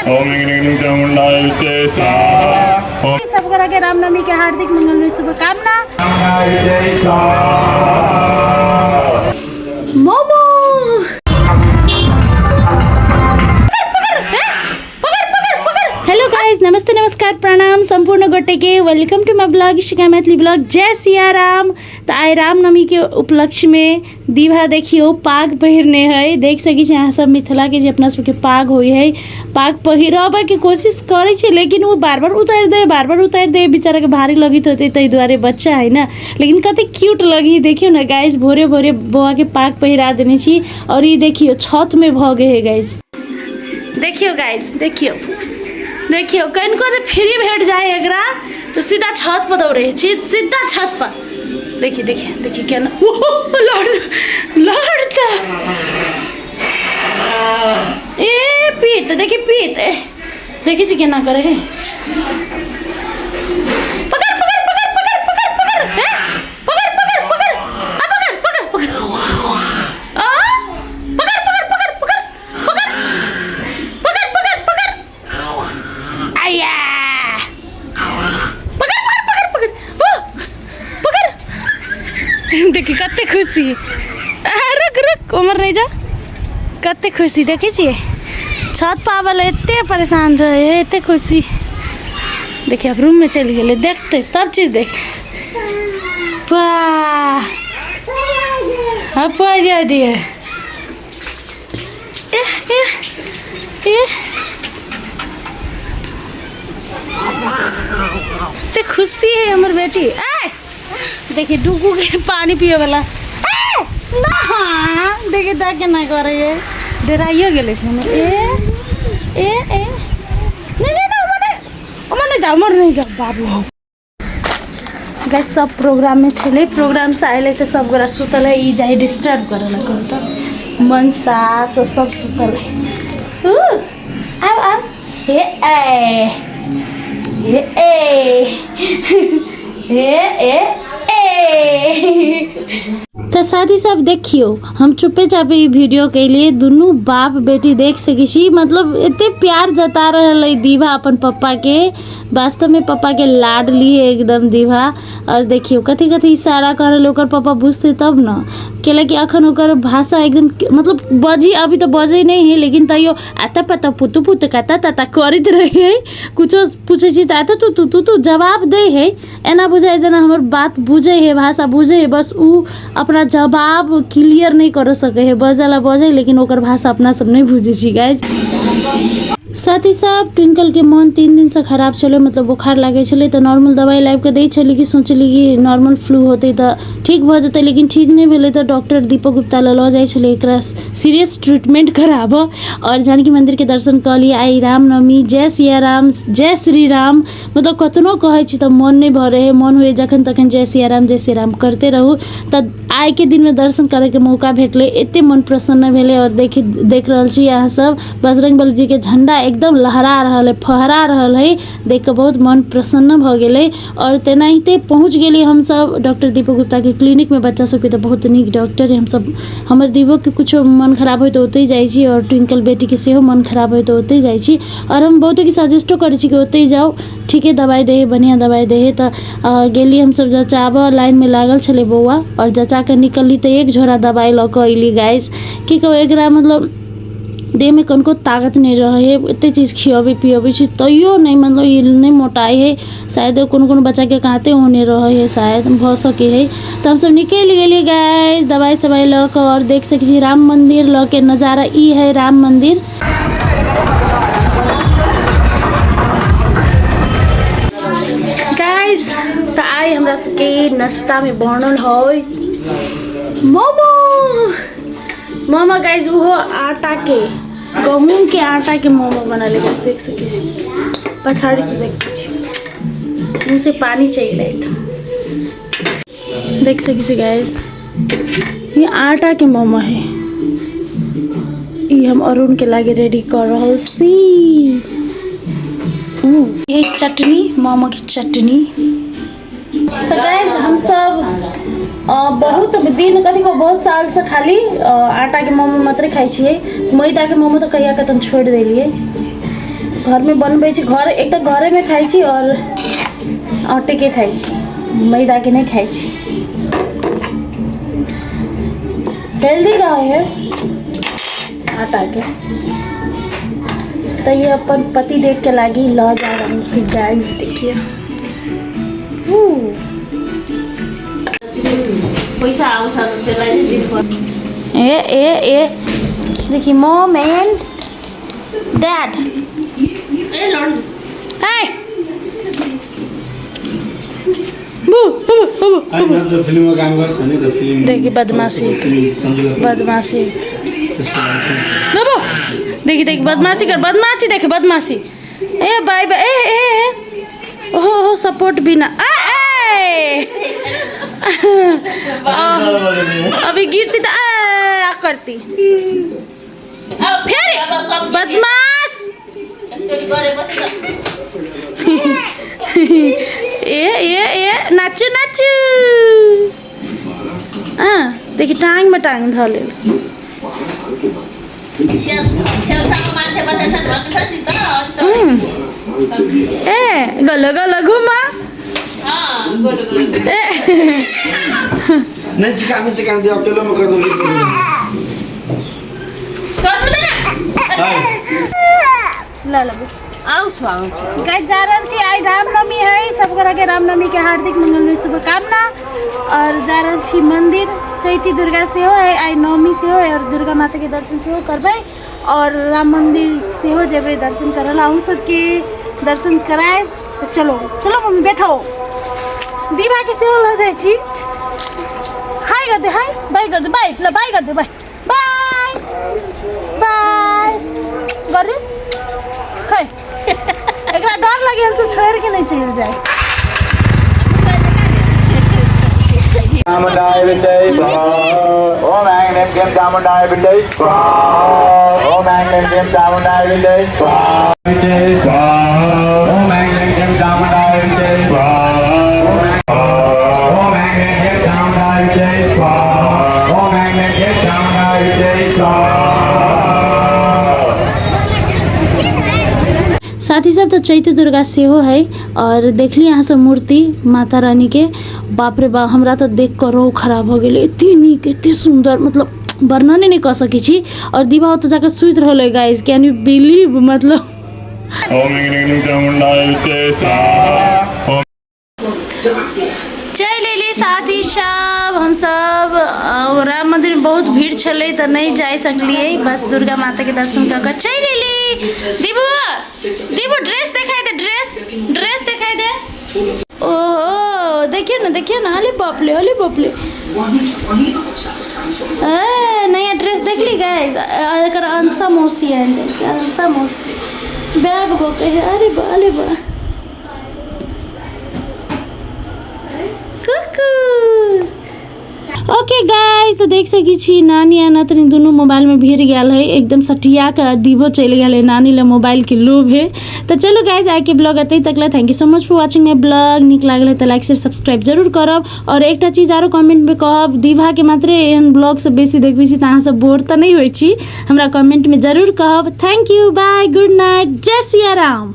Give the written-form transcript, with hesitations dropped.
ओम ह्रीं क्लीं चामुण्डाय विच्चे स्वाहा। ओम सब गोरा के रामनवमी के हार्दिक मंगलमय शुभकामना। मोमो हेलो गाइस, नमस्ते, नमस्कार, प्रणाम संपूर्ण गोटे के। Welcome to my blog Ishika Maithili blog. जय सिया राम। तो आइ रामनवमी के उपलक्ष्य में दीभा देखियो पाग पहिरने है। देख सकै छी अहाँ सब, मिथिलाके जे अपना सबके पाग होइ है, पाग पहिरबऽके कोशिश करै छै, लेकिन ओ बार बार उतारि दे, बार बार उतारि दे। बेचाराके भारी लगैत होतै, ताहि दुआरे बच्चा है ने। लेकिन कते क्यूट लगी देखियौ ने गाइस। भोरे भोरे बौआके पाग पहिरा देने छी। और ई देखियौ छतमे भऽ गेल है गाइस। देखियौ गाइस, देखियौ देखियौ, कनिको जे फ्री भेट जाए एकरा तऽ सीधा छत पर दौड़े छी, सीधा छत पर। देखिए देखिए देखिए केना लड़ लड़ता। ए पीत देखिए, पीत देखै छी केना करे है। पकड़ पकड़ पकड़ पकड़ पकड़ पकड़, ए पकड़ पकड़ पकड़, आ पकड़ पकड़ पकड़, आ पकड़ पकड़ पकड़ पकड़ पकड़ पकड़ पकड़ पकड़, आया पकड़ पकड़ पकड़ पकड़, ओ पकड़। देखी कते खुशी। आ, रुक रुक, उमर नहीं जा। कते खुशी देखै छियै, छत पर आबऽ एते परेशान रहे है, एते खुशी। देखिए अब रूम में चलि गेलै, देखते सब चीज देखते। वाह, अब जा दिए। ए ए ए, ते खुशी है हमर बेटी। ए देखिए डुगू के पानी पिए वाला। ए ना, देखिए दा केना करे है, डराइयो गेलै कोनो। ए ए ए, नहीं नहीं ना, उमर नहीं, उमर नहीं जाओ, उमर नहीं जाओ बाबू। गाइस सब प्रोग्राम में छलै, प्रोग्राम से आयल तऽ सब गोरा सुतल है। ई जाइ डिस्टर्ब करऽ लगल तऽ मनसा सब सब सुतल है। आउ आउ, हे ए हे ए हे ए ए। तऽ साथी सब देखियौ, हम चुपे चापे ई वीडियो केलिए। दुनू बाप बेटी देख सकै छी, मतलब एते प्यार जता रहल है दीभा अपन पप्पा के। वास्तव में पप्पा के लाडली है एकदम दीभा। और देखियौ कथी कथी इशारा कर रहल, ओकर पप्पा बुझतै तब न, कैलाकि अखन ओकर भाषा एकदम मतलब बजी अभी तऽ बजै नहि है, लेकिन तैयो आता पता पुतु पुतु कता तता करैत रहै है। कुछो पूछै छी तऽ आता तू तू तू तू जवाब दै है। एना बुझाइ जेना हमर बात बुझै है, भाषा बुझै है, बस उ अपना जवाब क्लियर नहि कर सकै है। बजऽ ला बजै, लेकिन ओकर भाषा अपना सब नहि बुझै छी गाइज। साथ ही साथ ट्विंकलके मोन 3 दिनसँ खराब छलै, मतलब बोखार लागै छलै। तऽ नॉर्मल दवाइ लाबि कऽ दै छलै कि सोचली कि नॉर्मल फ्लू होतै तऽ ठीक भऽ जेतै, लेकिन ठीक नहि भेलै। तऽ डॉक्टर दीपक गुप्ता लग लऽ जाइ छलै एकरा सीरियस ट्रीटमेंट कराबऽ। आओर जानकी मन्दिरके दर्शन कऽ लिअ। आइ रामनवमी, जय सिया राम, जय श्री राम। मतलब कतनो कहै छी तऽ मोन नहि भरै हइ, मोन होइए जखन तखन जय सिया राम जय सिया राम करिते रहू। तऽ आइके दिनमे दर्शन करैके मौका भेटलै, एतेक मन प्रसन्न भेलै। आओर देखी देख रहल छी अहाँ सब, बजरंग बली जीके झण्डा एकदम लहरा रहल हइ, फहरा रहल हइ। देख कऽ बहुत मन प्रसन्न भऽ गेलै। आओर तेनाहिते पहुँच गेली हमसब डॉक्टर दीपक गुप्ताके क्लिनिकमे। बच्चा सबके तऽ बहुत नीक डॉक्टर हइ। हमसब हमर दीपोके किछो मन खराब होइ तऽ ओतहि जाइ छी, आओर ट्विंकल बेटीके सेहो मन खराब होइ तऽ ओतहि जाइ छी। आओर हम बहुतेके सजेस्टो करै छी कि ओतहि जाउ, ठीके दबाइ दै हइ, बढ़िआँ दबाइ दै हइ। तऽ गेली हमसब जँचाबऽ, लाइनमे लागल छलै बौआ। आओर जँचा कऽ निकलली तऽ एक झोरा दबाइ लऽ कऽ अयली गाइस। की कहू, एकरा मतलब देहमे कनिको ताकत नहि रहै हइ। एतेक चीज खिअबै पिअबै छी तैयो नहि, मतलब ई नहि मोटाइ हइ। शायद कोनो कोनो बच्चाके काँते ओहने रहै हइ, शायद भऽ सकै हइ। तऽ हमसब निकलि गेलियै गाइस दबाइ सबाइ लऽ कऽ। आओर देख सकै छी राम मन्दिर लऽ के नजारा, ई हइ राम मन्दिर। गाइस तऽ आइ हमरा सबके नाश्तामे बनल है मोमो। मोमो गाइस, ओहो आटा के, गहूम के आटा के मोमो बनल है। देख सकै छी, पछाड़ी से देखै छी, मुँह से पानी चलि आयत। देख सकै छी गाइस, ये आटा के मोमो है। ई हम अरुण के लागे रेडी कर रहल छी। ये चटनी, मोमो की चटनी। तऽ गाइस हमसब बहुत दिन कथी कहू, बहुत सालसँ खाली आटाके मोमो मात्रे खाइ छियै। मैदाके मोमो तऽ कहिया कतन छोड़ि देलियै। घरमे बनबै छी। घर एक तऽ घरेमे खाइ छी आओर आटेके खाइ छी, मैदाके नहि खाइ छी। हेल्दी रहै है आटाके। तऽ ये अपन पति देख के लागी लऽ जा रहल छी गाइस, देखिए। पैसा आउँछ त्यसलाई चाहिँ। ए ए ए, देखिए मॉम एंड डैड। ए लड्नु। ए बु बु बु। होइन त, फिल्ममा काम गर्छ नि त, फिल्म। देखि बदमाशी। फिल्म सजिलो। बदमाशी। त्यसको लागि चाहिँ। बाबु, देखि देखि, बदमाशी कर, बदमाशी देखे, बदमाशी। ए बाय बाय। ए ए ए, ओहो ओहो, सपोर्ट बिना। ए ए, अभी गिरती त आ करती। अब फेरि। अब कम। बदमाश। एकचोटि गरेपछि त। ए ए ए, नाचू नाचू। अँ देखि, टाङमा टाङ धऽ लेल। त्यहाँ छेउछाउमा मान्छे बसेको छ भन्नु छ नि त, अनि चढेपछि। ए गलो गलो घुमा। अँ, गोलो गोलो। ए। नहीं सिखा, नहीं सिखा दिया, अकेले में कर दूंगी। चढ्नु त न। ल ल। आउँछु आउँछु। गाइस, जा रहल छी। आइ रामनवमी है। सब गोरा के रामनवमी के हार्दिक मंगलमय शुभकामना। और जा रहल छी मंदिर। चैती दुर्गा सेहो है, आइ नवमी सेहो है और दुर्गा माता के दर्शन सेहो करबै और राम मंदिर सेहो जेबै दर्शन करऽ ला। अहूँ सबके दर्शन करायब। तऽ चलो चलो। मम्मी बैठो, दीवा के सेहो लऽ जाइ छी। हाय कर दे, हाय बाय कर दे, बाय ल, बाय कर दे, बाय बाय बाय कर दे। खै, एकरा डर लगे, हमसे छोड़ के नहीं चलि जाए। चामुण्डाय विद्यै स्वाहा। ओम ऐं ह्रीं क्लीं चामुण्डाय विद्यै स्वाहा। ओम ऐं ह्रीं क्लीं चामुण्डाय विद्यै स्वाहा। विद्यै स्वाहा। ओम ऐं ह्रीं क्लीं चामुण्डाय विद्यै स्वाहा। ओम ऐं ह्रीं क्लीं चामुण्डाय विद्यै स्वाहा। ओम ऐं ह्रीं क्लीं चामुण्डाय विद्यै स्वाहा। साथ ही साथ तऽ चैत दुर्गा सेहो है और देखली अहाँ सब मूर्ति माता रानी के। बाप रे बाप, हमरा तऽ देख कऽ रोह खराब भऽ गेलै। एते नीक, एते सुन्दर, मतलब वर्णने नहि कऽ सकै छी। और दीवा ओतऽ जाकऽ सुति रहलै। Guys, can you believe? मतलब ओम ऐं ह्रीं चामुण्डाय विद्यै स्वाहा। ओम चलि एली साथी सब। हमसब राम मंदिर में बहुत भीड़ छलै तऽ नहि जा सकलियै। बस दुर्गा माता के दर्शन कऽ कऽ चलि एली। दीबू, दीबू, ड्रेस देखाइ दे, ड्रेस, ड्रेस देखाइ दे। ओहो, देखियौ ने, देखियौ ने। अरे बाप रे, अरे बाप रे। ए, नया ड्रेस देखली गाइस? एकर अंशा मौसी आनि देलकै। अंशा मौसी बैग बकै है। अरे बा, अरे बा, कुकू। ओके गाइस, तऽ देख सकै छी नानी आ नतनी दुनू मोबाइलमे भिड़ गेल है एकदम सटिया कऽ। दीवो चलि गेल है नानी लए, मोबाइलके लोभ है। तऽ चलू गाइस, आइके ब्लॉग एतै तक ला। Thank you so much for watching my blog. नीक लागल है तऽ लाइक, शेयर, सब्सक्राइब जरूर करब। और एकटा चीज आरो कमेंटमे कहब, दीवाके मात्रे एहन ब्लॉग सब बेसी देखबै छी तऽ अहाँ सब बोर तऽ नहि होइ छी? हमरा कमेंटमे जरूर कहब। Thank you, bye, good night, जय सिया राम।